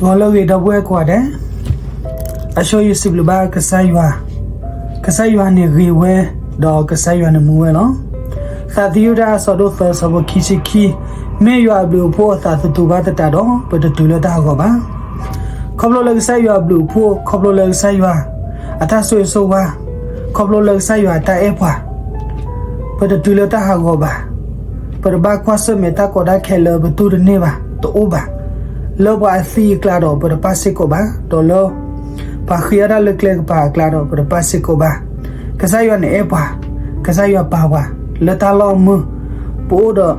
ဂီၤလၢအဂ့ၤ ဒီပုၢ်ဝဲၢ်ကိးဂၤဒဲး, အဆိယစံးဘျုးဘၣ်ကစၢ်ယွၤ, ကစၢ်ယွၤန့ၣ်ဂ့ၤဝဲ, ဒီးကစၢ်ယွၤန့ၣ်မူဝဲလီၤ. သးသယုၢ်တၢ် အဆၢဒိၣ်သၢ အဆၢဖိခံဆံခံ, မ့ၢ်ယွၤအဘျုးအဖှိၣ်အသးသတူၤဘၣ်သတးဒီး ပတတုၤလၢတၢ်ဟးဂီၤဘၣ်. ခီဖျိလၢကစၢ်ယွၤအဘျုးအဖှိၣ်, ခီဖျိလၢကစၢ်ယွၤ အတၢ်ဆိၣ်ဂ့ၤဆိၣ်ဝါ, ခီဖျိလၢကစၢ်ယွၤအတၢ်အဲၣ်ပှၤ ပတတုၤလၢတၢ်ဟးဂီၤဘၣ်. ပတဘၣ်ကွၢ်ဆၢၣ်မဲာ်တၢ်ကီတၢ်ခဲလၢပတူၢ်တန့ၢ်ဘၣ်, တအိၣ်ဘၣ်. လၢပှၤအသံအကျါဒီး ပတပၣ်စ့ၢ်ကီးဘၣ်, ဒီးလၢ ပှၤဃ့အီၣ်တၢ်လၢကျဲကပၤအကျါဒီး ပတပၣ်စ့ၢ်ကီးဘၣ်. ကစၢ်ယွၤန့ၣ်အဲၣ်ပှၤ, ကစၢ်ယွၤပာ်ပှၤ လၢတၢ်လီၢ်အမုာ်, ပအိၣ်ဒီး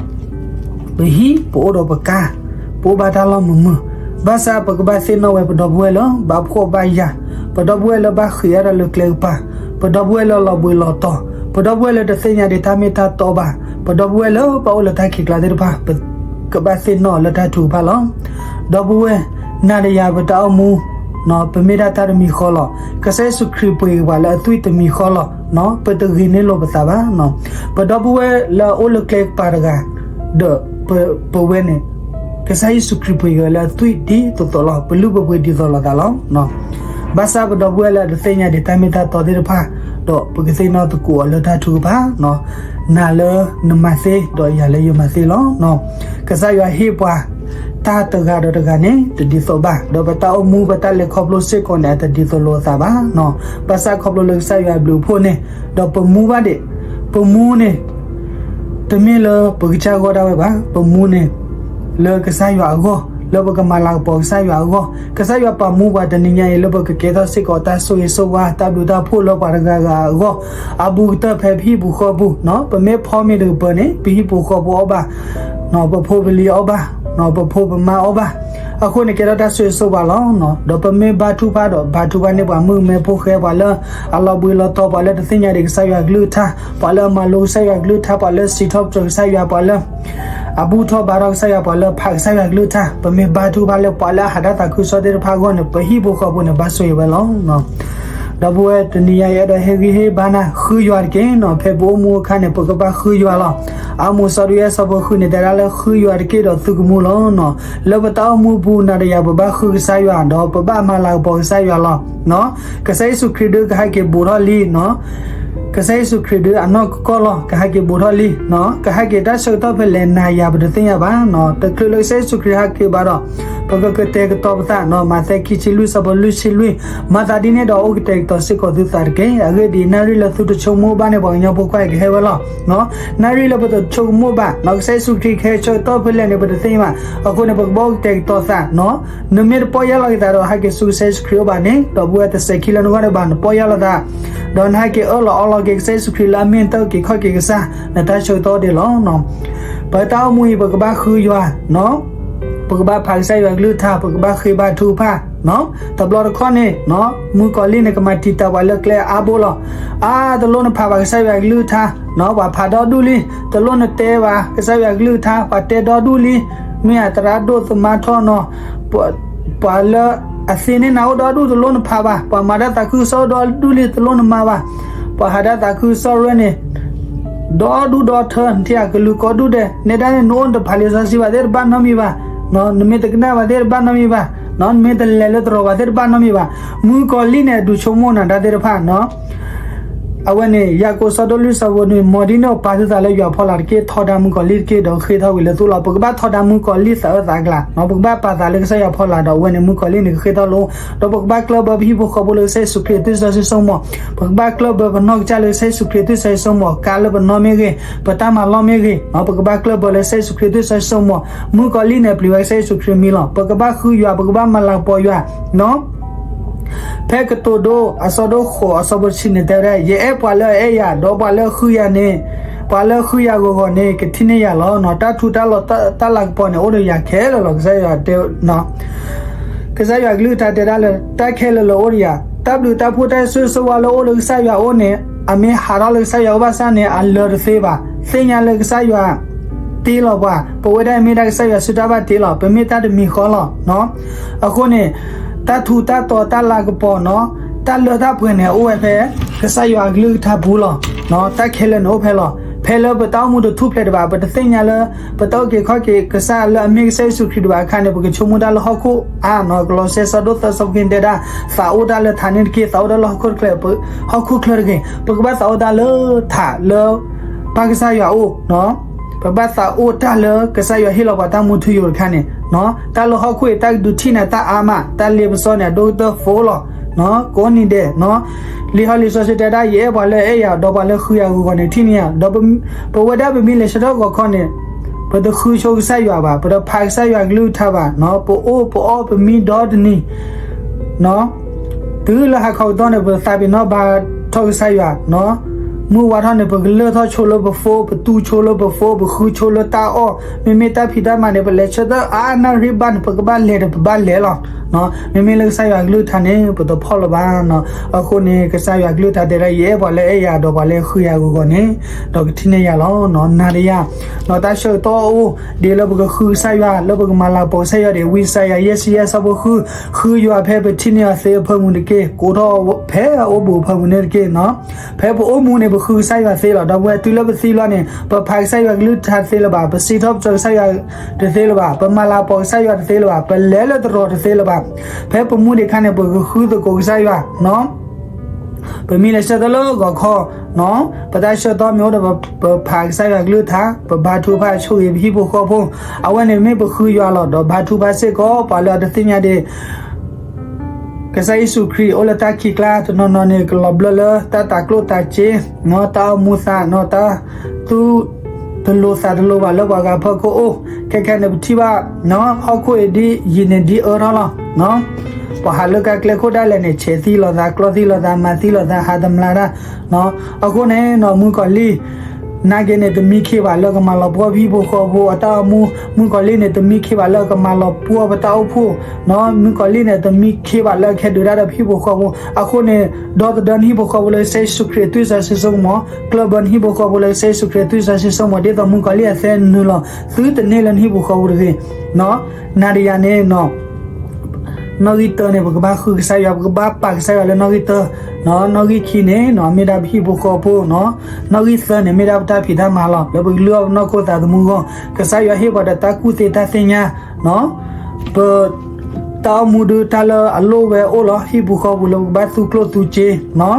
ပဟံၣ်, ပအိၣ်ဒီးပကါ, ပအိၣ်ဘၣ်တၢ်လီၢ်မုာ်မုာ်, ဘၣ်ဆၣ်ပကဘၣ်သ့ၣ်နီၣ်ဝဲ ပဒီပုၢ်ဝဲၢ်လၢဘၣ်ဖှီၣ်ဘၣ်ယာ်, ပဒီပုၢ်ဝဲၢ်လၢဘၣ်ဃ့အီၣ်တၢ်လၢကျဲကပၤ, ပဒီပုၢ်ဝဲၢ်လၢလီၤဘှံးလီၤတီၤ, ပဒီပုၢ်ဝဲၢ်လၢတသ့ၣ်ညါဒံးတၢ်မ့ၢ်တၢ်တီဘၣ်, ပဒီပုၢ်ဝဲၢ်လၢဘၣ်အိၣ်လၢတၢ်ခံးကျါသ့ၣ်တဖၣ် ပကဘၣ်သ့ၣ်နီၣ်လၢတၢ်ထုကဖၣ်လီၤ. ဒီပုၢ်ဝဲၢ်, နၤဒီးယၤပတၢ်အိၣ်မူ ပမ့ၢ်ဒၣ်တၢ်တမံၤဃီလီၤ. ကစၢ်ယ့ၣ်ၡူးခရံာ်ပှ့ၤက့ၤပှၤလၢအသွံၣ်တမံၤဃီလီၤ. ပတဂ့ၤန့ၢ်လိာ်ပသးဘၣ်. ပဒီပုၢ်ဝဲၢ်လၢအအိၣ်လၢကျဲကပၤတဂၤ ဒီးပဝဲန့ၣ် ကစၢ်ယ့ၣ်ၡူးခရံာ်ပှ့ၤက့ၤလၢအသွံၣ်ဒ်သိးသိးလီၤ. ပလုၢ်ပပှ့ၤဒ်သိးလိာ်သးလီၤ. ဘၣ်ဆၣ်ပဒီပုၢ်ဝဲၢ်လၢအတသ့ၣ်ညါဒံးတၢ်မ့ၢ်တၢ်တီသ့ၣ်တဖၣ်, ဒီးပကသ့ၣ်နီၣ်သကိးအီၤလၢတၢ်ထုကဖၣ်, နၤလၢနမၤသ့ ဒီးယၤလၢယမၤသ့လီၤ. ကစၢ်ယွၤဟ့ၣ်ပှၤ တၢ်တဂၤဒီးတဂၤန့ၣ် တဒ်သိးဘၣ်, ဒီးပတၢ်အိၣ်မူပတၢ်လဲၤခီဖျိစ့ၢ်ကီးန့ၣ် အတဒ်သိးလိာ်အသးဘၣ်. ဘၣ်ဆၣ်ခီဖျိလၢကစၢ်ယွၤအဘျုးအဖှိၣ်န့ၣ်, ဒီးပမူဘၣ်ဒံး, ပမူန့ၣ် တမ့ၢ်လၢပကစၢ်ဂီၢ်ဒၣ်ဝဲဘၣ်. ပမူန့ၣ် လၢကစၢ်ယွၤအဂီၢ်, လၢပကမၤလၤကပီၤကစၢ်ယွၤအဂီၢ်. ကစၢ်ယွၤပာ်မူပှၤတနံၤညါအံၤ လၢပကကဲထီၣ်စ့ၢ်ကီးတၢ်ဆိၣ်ဂ့ၤဆိၣ်ဝါ တၢ်ဘျုးတၢ်ဖှိၣ်လၢပှၤတဂၤဂၤအဂီၢ်, အဘူးကတၢၢ်ဖဲပဟံၣ်ပူၤဃီပူၤ, ပမ့ၢ်ဖီမ့ၤတကပၤန့ၣ် ပဟံၣ်ပူၤဃီပူၤအီၣ်ဘၣ်, ပဖိပလံၤအီၣ်ဘၣ်, ပဖိပမါအီၣ်ဘၣ်. အဃိန့ၣ် ကဲထီၣ်တၢ်ဆိၣ်ဂ့ၤဆိၣ်ဝါလီၤ. ဒီးပမ့ၢ်ဘါထုကဖၣ်ဒီး ဘါထုကဖၣ်န့ၢ်ပှၤမုၣ်ကမဲဖိဃဲ, ပှၤလၢအလီၤဘှံးလီၤတီၤ, ပှၤလၢတသ့ၣ်ညါဒံးကစၢ်ယွၤကလုၢ်ကထါ, ပှၤလၢအမၤလိကစၢ်ယွၤကလုၢ်ကထါ, ပှၤလၢစံးထီၣ်ပတြၢၤကစၢ်ယွၤ, ပှၤလၢ အဘူၣ်ထီၣ်ဘါထီၣ်ကစၢ်ယွၤ, ပှၤလၢဖးကစၢ်ယွၤကလုၢ်ကထါ, ပမ့ၢ်ဘါထုကဖၣ်လၢပှၤလၢအဟးတၢ်သးခုကစီၣ်သ့ၣ်တဖၣ်အဂီၢ်န့ၣ် ပဟံၣ်ဖိဃီဖိန့ၣ် ဘၣ်ဆိၣ်ဂ့ၤဝဲလီၤ. ဒီပုၢ်ဝဲၢ်တနံၤညါအံၤ အဲၣ်ဒိးဟ့ၣ်ဂံၢ်ဟ့ၣ်ဘါနၤ ဃုယွၤတက့ၢ်နီၤ. ဖဲပအိၣ်မူအခါန့ၣ် ပကဘၣ်ဃုယွၤလီၤ. အၤမိၣ် အဆၢဒိၣ်ယဲၢ် အဆၢဖိဃုန့ၣ် တဲဒၣ်လၢ ဃုယွၤတက့ၢ်ဒီးသုကမူလီၤ. လၢပတၢ်အိၣ်မူပူၤ နၤဒီးယၤ ပဘၣ်ဃုကစၢ်ယွၤ ဒီးပဘၣ်မၤလၤကပီၤကစၢ်ယွၤလီၤ. ကစၢ်ယ့ၣ်ၡူးခရံာ်ဒုးကဟဲက့ၤဘူးထီၣ်လံနီၤ. ကစၢ်ယ့ၣ်ၡူးခရံာ်ဒုးအနီၢ်ကီၢ်လီၤ, ကဟဲက့ၤဘူးထီၣ်လံနီၤ. ကဟဲက့ၤတၢ်ဆၢကတီၢ်ဖဲလဲၣ် နၤယၤပတသ့ၣ်ညါဘၣ်နီၤ. တချုးလၢကစၢ်ယ့ၣ်ၡူးခရံာ်ဟဲက့ၤဘၣ်ဒီး ပကကတဲာ်ကတီၤပသးနီၤ. မးသဲ ခံဆံလွံၢ် အဆၢဖိလွံၢ်ဆံလွံၢ်, မၤသးဒ်န့ၣ်ဒီး အိၣ်ကတဲာ်ကတီၤစ့ၢ်ကီးသုသးတက့ၢ်. အဂ့ၢ်ဒ်အံၤ, နၣ်ရံၣ်လၢသုတဆိကမိၣ်ဘၣ်န့ၣ် ပှၤကညီဖိခွါအံၤကဟဲဝဲလီၤ. နၣ်ရံၣ်လၢပတဆိကမိၣ်ဘၣ်နီၤ, ကစၢ်ယ့ၣ်ၡူးခရံာ်ကဟဲဆၢကတီၢ်ဖဲလဲၣ်န့ၣ် ပတသ့ၣ်ညါဘၣ်. အဃိန့ၣ် ပကဘၣ်အိၣ်ကတဲာ်ကတီၤသးနီၤ. နမ့ၢ်တပီၢ်ယၢ်လီၤက့ၤသးဒီး ဟဲက့ၤဆူကစၢ်ယ့ၣ်ၡူးခရံာ်အအိၣ်ဘၣ်န့ၣ်, ဒီပုၢ်ဝဲၢ် တစဲးခံလၢနဂီၢ်န့ၣ်ဘၣ်, နပီၢ်ယၢ်လီၤသး ဒီးနဟဲက့ၤအၢၣ်လီၤအီလီၤက့ၤကစၢ်ယ့ၣ်ၡူးခရံာ်လၢအမ့ၢ်တၢ်အုၣ်က့ၤခီၣ်က့ၤကစၢ်, နတၢ်ဆၢကတီၢ်ဒံးလီၤ. ပတၢ်အိၣ်မူအံၤ ပကဘၣ်ဃုယွၤနီၤ. ပကဘၣ်ဖးကစၢ်ယွၤကလုၢ်ကထါ, ပကဘၣ်ဃ့ဘါထုကဖၣ်နီၤ. တဘျီတခီၣ်န့ၣ်နီၤ, မုၣ်ကီၤလံၢ်န့ၣ် ကမၤတံာ်တာ်ပှၤလၢကျဲအါဘိလီၤ. အါ, တလိၣ်နဖးဘၣ်ကစၢ်ယွၤကလုၢ်ကထါနီၤ, ပှၤဖးဒီဒူၣ်လံ. တလိၣ်နတဲဘၣ်ကစၢ်ယွၤကလုၢ်ကထါ, ပှၤတဲဒီဒူၣ်လံ. မ့ၢ်အသရၣ်ဒိၣ်သမါထီၣ်နီၤ, ပှၤလၢအသ့န့ၢ်နၤအိၣ်ဒီဒူၣ် တလိၣ်နဖးဘၣ်. ပှၤမၤတၢ်သးခုကစီၣ်ဒီဒူၣ်လံ တလိၣ်နမၤဘၣ်. ပှၤဟးတၢ်သးခုကစီၣ်ရၢန့ၣ် ဒီဒူၣ်ဒီထၢ နထံၣ်အကလုာ်ကီၢ်ဒူၣ်ဒဲး, နဲဒၣ်န့ၣ် နအိၣ်နတဖးလံာ်စီဆှံဘၣ်သ့ၣ်တဘၣ်နီတမံၤဘၣ်. နမ့ၢ်တကနၣ်ဘၣ်သ့ၣ်တဘၣ်နီတမံၤဘၣ်. နမ့ၢ်တလဲၤလၢတရီၤဘၣ်သ့ၣ်တဘၣ်နီတမံၤဘၣ်. မုၣ်ကီၤလံၢ်န့ၣ် အဒုးဆိကမိၣ်နၤတၢ်သ့ၣ်တဖၣ်နီၤ. အဝဲန့ၣ် ယၤကိာ် အဆၢဒိၣ်လွံၢ် အဆၢဖိနွံ, မ်ဒ်န့ၣ်အသိး ပာ်သုသးလၢယွၤအဖီလာ်တက့ၢ်. ထီဒါမုၣ်ကီၤလံၢ်တက့ၢ်, ဒီးဃ့ထီၣ်ကွံာ်လၢသုလီၤ. ပကဘၣ်ထီဒါမုၣ်ကီၤလံၢ်သးအၢသးကျါနီၤ. ပကဘၣ်ပာ်သးလၢကစၢ်ယွၤအဖီလာ်, ဒီးအဝဲန့ၣ် မုၣ်ကီၤလံၢ်န့ၣ် ကဃ့ထီၣ်လိာ်. ဒီးပကဘၣ်ကျၢၢ်ဘၢပဟံၣ်ဖိဃီဖိလၢကစၢ်ယ့ၣ်ၡူးခရံာ်အသွံၣ်စီဆှံစိကမီၤ. ပကဘၣ်ကျၢၢ်ဘၢပနီၢ်ကစၢ်လၢကစၢ်ယ့ၣ်ၡူးခရံာ်အသွံၣ်စီဆှံစိကမီၤ, ကါလၢပနီၢ်မ့ၢ်ဂ့ၤ, ပတၢ်မၤလီၢ်မ့ၢ်ဂ့ၤ, ပကဘၣ်ကျၢၢ်ဘၢလၢကစၢ်ယ့ၣ်ၡူးခရံာ်အသွံၣ်စီဆှံစိကမီၤ. မုၣ်ကီၤလံၢ်န့ၣ် ပျံၤဝဲကစၢ်ယ့ၣ်ၡူးခရံာ်အမံၤလီၤ. ပကဘၣ်ဃုယွၤ, ပကဘၣ်မၤလၤကပီၤယွၤနီၤ. ဖဲကတိၤဒိ အဆၢဒိၣ်ဃိး အဆၢဖိတဆံန့ၣ် တဲဝဲဒၣ်, ယအဲၣ်ပှၤလၢအအဲၣ်ယၤ, ဒီးပှၤလၢအဃုယၤန့ၣ်, ပှၤလၢအဃုယၤဂီၤဂီၤန့ၣ် ကထံၣ်န့ၢ်ယၤလီၤ. တၢ်ထူးတၢ်တီၤ တၢ်လၤကပီၤန့ၣ် အိၣ်ဒီးယၤခဲလၢာ်လီၤ. ကစၢ်ယွၤတဲ ကစၢ်ယွၤကလုၢ်ကထါတဲဒၣ်လၢ တၢ်ခဲလၢာ်လၢအိၣ်ဒီးယၤ, တၢ်ဘျုးတၢ်ဖှိၣ်တၢ်ဆိၣ်ဂ့ၤဆိၣ်ဝါလၢအိၣ်လၢကစၢ်ယွၤအအိၣ်န့ၣ်, အမ့ၢ်ဟးထီၣ်လၢကစၢ်ယွၤအအိၣ်ဘၣ်ဆၣ်န့ၣ် အလၢတသ့ဘၣ်. သ့ၣ်ညါလၢကစၢ်ယွၤတ့လီၤပှၤ, ပဝဲဒၣ်မ့ၢ်ဒၣ်ကစၢ်ယွၤစုတၢ်ဘၣ်တ့လီၤ, ပမ့ၢ်တၢ်တမံၤဃီလီၤ. အဃိန့ၣ် တၢ်ထူးတၢ်တီၤ တၢ်လၤကပီၤနီၤ, တၢ်လၢတၢ်ပှဲၤန့ၣ် အိၣ်ဝဲဖဲ ကစၢ်ယွၤအကလုၢ်ကထါပူၤလီၤ. တၢ်ခဲလၢာ်န့ၣ်အိၣ်ဖဲလီၤ. ဖဲလၢပတၢ်အိၣ်မူတထူၣ်ဖျဲးဒံးဘၣ်, ပတသ့ၣ်ညါလၢ ပတၢ်အုၣ်က့ၤခီၣ်က့ၤကစၢ်လၢအမ့ၢ်ကစၢ်ယ့ၣ်ၡူးခရံာ်ဒံးဘၣ်အခါန့ၣ် ပကဆိကမိၣ်တၢ်လၢဟီၣ်ခိၣ်အါနီၤ. ကလီးစဲ ဆၢဒိၣ်သၢ ဆၢဖိခံ တဲဒၣ်, သးအိၣ်တၢ်လၢထးန့ၣ်တက့ၢ်, သးအိၣ်တၢ်လၢဟီၣ်ခိၣ်ချၢ, ဟီၣ်ခိၣ်ချၢတဂ့ၤ. ပကဘၣ်သးအိၣ်တၢ်လၢထးလၢ ပၢ်ကစၢ်ယွၤအအိၣ်, ပဘၣ်သးအိၣ်တၢ်လၢကစၢ်ယွၤဟ့ၣ်လီၤပှၤတၢ်မူထူယိာ်တခါန့ၣ်, တၢ်လၢဟီၣ်ခိၣ်အံၤ တၢ်ကဒုးထံၣ်န့ၣ် တၢ်အါမး, တၢ်လ့ပစီန့ၣ် အဒိၣ်ကတၢၢ်ဖိလီၤ. ကိးနံၤဒဲး, လံာ်ဟီလံာ်စီဆှံတဲဒၣ်, ယအဲၣ်ပှၤလၢအအဲၣ်ယၤ, ဒီးပှၤလၢဃုယၤအဂီၤဂီၤန့ၣ် ထံၣ်န့ၢ်ယၤ, ဒီးပဝဲဒၣ်ပမ့ၢ်လဲၤဆၢထၢၣ်ဂီၤခီန့ၣ်, ပတဃုဆိကစၢ်ယွၤဘၣ်, ပတဖးကစၢ်ယွၤကလုၢ်ကထါဘၣ်, ပအိၣ်ပအီၣ်ပမံဒီတနံၤ တုၤလၢဟါခီကတီၢ်န့ၣ် ပသးပ့ၤနီၣ်ဘါထီၣ်ကစၢ်ယွၤ, မုၢ်ဝါထီၣ်န့ၣ် ပကလၢၢ်ထီၣ်ဆိလၢပ phone, ပတူၢ်ဆိလၢပ phone, ပဃုဆိလၢတၢ်အီၣ်, မ့မ့ၢ်တၢ်ဖံးတၢ်မၤန့ၣ် ပလဲၤဆၢထၢၣ်အါနၣ်ရံၣ်ဘၣ်န့ၣ် ပကဘၣ်လဲၤဒီးပဘၣ်လဲၤလီၤ. မ့မ့ၢ်လၢကစၢ်ယွၤကလုၢ်ကထါန့ၣ် ပတဖီၣ်လၢၤဘၣ်. အဃိန့ၣ် ကစၢ်ယွၤကလုၢ်ကထါတဲဒၣ်, ယအဲၣ်ပှၤလၢအအဲၣ်ယၤ, ဒီးပှၤလၢဃုယၤအဂီၤဂီၤန့ၣ်, ဒီးကထံၣ်န့ၢ်ယၤလီၤ. နၤဒီးယၤ ဒီးတၢ်ဆၢကတီၢ်အိၣ်ဒ်လၢပကဃုကစၢ်ယွၤ, လၢပကမၤလၤကပီၤကစၢ်ယွၤဒံး, ဝံယၡါယၤ ယဲၢ်ဆံယဲၢ် ဆၢဖိဃု, ဃုယွၤဖဲပထံၣ်န့ၢ်အီၤသ့အဖၢမုၢ်တက့ၢ်, ကိးထီၣ်ဖဲအအိၣ်ဘူးအဖၢမုၢ်န့ၣ်တက့ၢ်. ဖဲပအိၣ်မူန့ၣ် ပဃုကစၢ်ယွၤသ့လီၤ. ဒီပုၢ်ဝဲၢ်, တုၤလၢပသံလီၤန့ၣ် ပဖးကစၢ်ယွၤကလုၢ်ကထါတသ့လၢၤဘၣ်, ပစံးထီၣ်ပတြၢၤကစၢ်ယွၤတသ့လၢၤဘၣ်, ပမၤလၤကပီၤကစၢ်ယွၤတသ့လၢၤဘၣ်, ပလဲၤလၢတရီၤတသ့လၢၤဘၣ်. ဖဲပမူဒံးအခါန့ၣ် ပကဃုသကိးကစၢ်ယွၤ ပမ့ၢ်လဲၤဆၢထၢၣ်လၢဂီၤခီ, ပတၢ်ဆၢကတီၢ်မ့ၢ်အိၣ်ဒီး ပဖးကစၢ်ယွၤကလုၢ်ကထါ, ပဘါထုကဖၣ်ဆိၣ်ဂ့ၤပဟံၣ်ဖိဃီဖိ, အဝဲန့ၣ်မ့ၢ်ပဃုယွၤလီၤ. ဒီးဘါထုကဖၣ်စ့ၢ်ကီး ပှၤလၢအတသ့ၣ်ညါဒံး ကစၢ်ယ့ၣ်ၡူးခရံာ်အိၣ်လၢတၢ်ခံးကျါ, တနီၤနီၤန့ၣ် ကလီၤဘျၢလၢတၢ်တၤကျိၣ်တၤစ့, တၢ်အိၣ်မူသး, တၢ်သူၣ်တလိၤသးတလိၤဘၣ်လၢပှၤဂၤဖီခိၣ်အိၣ်, ခဲခဲန့ၣ် ပထံၣ်ဘၣ် ဟီၣ်ခိၣ်အံၤဒ်ယံာ်န့ၣ်ဒ်အၢထီၣ်လီၤ. ပှၤဟးလၢကါကျဲခိၣ်ဒၣ်လဲာ်န့ၣ် ဆဲးသံလိာ်သး, ကျီသံလိာ်သး, မၤသံလိာ်သး, ဟးတမျးတၢ်. အဃိန့ၣ် မုၣ်ကီၤလံၢ် နာ်က့န့ၣ် တမံခ့ဘၣ်လၢကမၤလီၤပှီၢ်ပဟံၣ်ဖိဃီဖိအတၢ်အိၣ်မူ, မုၣ်ကီၤလံၢ်န့ၣ် တမံခ့ဘၣ်လၢကမၤလီၤပှီၢ်ပတၢ်အိၣ်ဖှိၣ်, မုၣ်ကီၤလံၢ်န့ၣ် တမံခ့ဘၣ်လၢကဟဲဒုးတၢ်ဒီးပဟံၣ်ဖိဃီဖိ. အဃိန့ၣ် ဒီသဒၢနဟံၣ်ဖိဃီဖိလၢကစၢ်ယ့ၣ်ၡူးခရံာ်အသွံၣ်စီဆှံဆိကမိၣ်, ကျၢၢ်ဘၢနဟံၣ်ဖိဃီဖိလၢကစၢ်ယ့ၣ်ၡူးခရံာ်အသွံၣ်စီဆှံဆိကမိၣ်, ဒ်သိးမုၣ်ကီၤလံၢ်အသဲနုာ်လီၤသုတန့ၢ်လၢနဟံၣ်ဖိဃီဖိတဂ့ၤ. နၤဒီးယၤန့ၣ် နီၣ်ဂံၢ်တၢန့ၣ် ပကဘၣ်ဃုကစၢ်ယွၤ, ပကဘၣ်ပာ်ကစၢ်ယွၤလၢနီၣ်ဂံၢ်တၢ, နီၣ်ဂံၢ်ခံန့ၣ် မ့ၢ်ဒၣ်ပဟံၣ်ဖိဃီဖိ, နီၣ်ဂံၢ်သၢန့ၣ် မ့ၢ်ဒၣ်ပတၢ်ဖံးတၢ်မၤလီၤ. လၢပကလုၢ်အီၣ်ပနီၢ်ခိသးသမူအဂီၢ်, ကစၢ်ယွၤဟ့ၣ်ပှၤဒီးတၢ်ကူၣ်သ့တၢ်သ့ၣ်ညါ, ပ တၢ်အိၣ်မူဒုးတၢ်လၢအလိၣ်ဝဲအိၣ်လီၤ. ဟံၣ်ပူၤဃီပူၤလၢပကဘၣ်သူကျိၣ်သူစ့,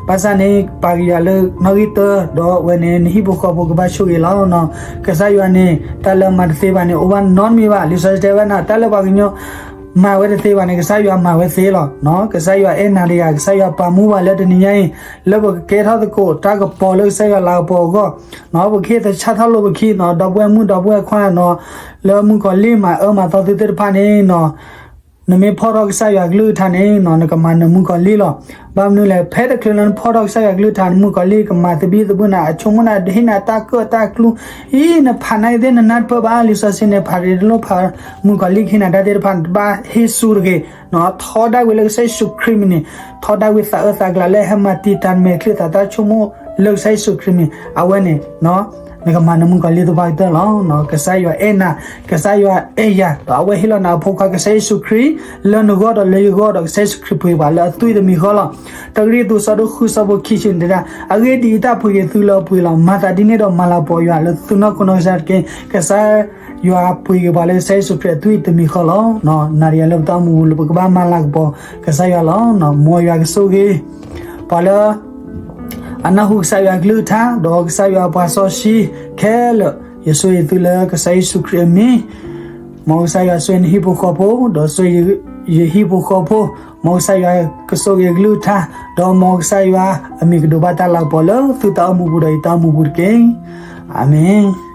ဘၣ်ဆၣ်န့ၣ် ပာ်က့ၤယွၤလၢနီၣ်ဂံၢ်တၢ, ဒီးအဝဲန့ၣ် နဟံၣ်ပူၤဃီပူၤကဘၣ်ဆိၣ်ဂ့ၤလီၤ. ကစၢ်ယွၤန့ၣ် တၢ်လၢမၤတသ့ဘၣ်န့ၣ် အိၣ်ဘၣ်နီတမံၤဘၣ်. လံာ်စီဆှံတဲဝဲဒၣ် တၢ်လၢပှၤကညီမၤဝဲတသ့ဘၣ်န့ၣ် ကစၢ်ယွၤမၤဝဲသ့လီၤ. ကစၢ်ယွၤအဲၣ်နၤဒီးယၤ, ကစၢ်ယွၤပာ်မူပှၤလၢတနံၤညါအံၤ လၢပကကဲထီၣ်သကိးတၢ်ကပီၤလၢကစၢ်ယွၤလၤကပီၤအဂီၢ်, ပကဟ့ၣ်သဆၣ်ထီၣ်လိာ်ပခံ, ဒီပုၢ်ဝဲၢ်မုၣ်ဒီပုၢ်ဝဲၢ်ခွါနီၤ, လၢမုၣ်ကီၤလံၢ်မၤအၢမၤသီသုသ့ၣ်တဖၣ်န့ၣ် နမ့ၢ်ဖီၣ်ထီၣ်ကစၢ်ယွၤကလုၢ်ကထါန့ၣ် နကမၤနၢၤမုၣ်ကီၤလံၢ်လီၤ. ဘၣ်မနုၤလဲၣ်, ဖဲတချုးလၢနဖီၣ်ထီၣ်ကစၢ်ယွၤကလုၢ်ကထါန့ၣ် မုၣ်ကီၤလံၢ်ကမၤသဘံၣ်သဘုၣ်နၤ, အဆိကမိၣ်နၤ, ဟ့ၣ်နၤတၢ်ကၢၣ်တၢ်ကျူ, အံၤ နဖးနၢ်အံၤသ့ၣ် နနၢ်တပၢၢ်ဘၣ်. လံာ်စီဆှံန့ၣ် ဖးရ့လိၣ်ဖး မုၣ်ကီၤလံၢ်ကဟ့ၣ်နၤတၢ်သ့ၣ်တဖၣ်န့ၣ် တဘၣ်ဟ့ၣ်ဆူတဂ့ၤ. ထီဒါဝဲလၢကစၢ်ယ့ၣ်ၡူးခရံာ်မံၤန့ၣ်, ထီဒါဝဲသးအၢသးကျါလၢဟဲမၤတံာ်တာ်မဲာ်ချံသးတၢ်ဆိကမိၣ်လၢကစၢ်ယ့ၣ်ၡူးခရံာ်မံၤ, အဝဲန့ၣ် နကမၤနၢၤမုၣ်ကီၤလံၢ်သပှၢ်ကတၢၢ်လီၤ. ကစၢ်ယွၤအဲၣ်နၤ, ကစၢ်ယွၤအဲၣ်ယၤ, ဒီးအဝဲဟ့ၣ်လီၤနၤအဖိခွါကစၢ်ယ့ၣ်ၡူးခရံာ် လၢနဂီၢ်ဒီးလၢယဂီၢ်, ဒီးကစၢ်ယ့ၣ်ၡူးခရံာ်ပှ့ၤပှၤလၢအသွံၣ်တမံၤဃီလီၤ. တၢကရံၣ်သူး ဆၢဒိၣ်ဃု ဆၢဖိခံဆံန့ၣ်တဲဒၣ်, အဂ့ၢ်ဒ်အံၤ, တၢ်ပှ့ၤက့ၤသုလၢအပှ့ၤလီၤ. မၤသးဒ်န့ၣ်ဒီးမၤလၤကပီၤယွၤလၢသုနီၢ်ခိနီၢ်ကစၢ်တက့ၢ်. ကစၢ်ယွၤပှ့ၤက့ၤပှၤလၢကစၢ်ယ့ၣ်ၡူးခရံာ်အသွံၣ်တမံၤဃီလီၤ. နၤဒီးယၤလၢပတၢ်အိၣ်မူပူၤလၢပကဘၣ်မၤလၤကပီၤကစၢ်ယွၤလီၤ. မ်ယွၤကဆိၣ်ဂ့ၤ ပှၤလၢ အနၢ်ဟူကစၢ်ယွၤကလုၢ်ကထါ, ဒီးကစၢ်ယွၤပှၤစီဆှံခဲလၢာ်, ယဆိၣ်ဂ့ၤသုလၢကစၢ်ယ့ၣ်ၡူးခရံာ်အမံၤ, မ်ကစၢ်ယွၤဆိၣ်ဂ့ၤနဟံၣ်ဖိဃီဖိ, ဒီးဆိၣ်ဂ့ၤယဟံၣ်ဖိဃီဖိ, မ်ကစၢ်ယွၤကဆိၣ်ဂ့ၤကလုၢ်ကထါ, ဒီးမ်ကစၢ်ယွၤအမံၤကဒိးဘၣ်တၢ်လၤကပီၤလၢသုတၢ်အိၣ်မူပူၤဒီးယတၢ်အိၣ်မူပူၤတက့ၢ်. အၤမ့ၣ်.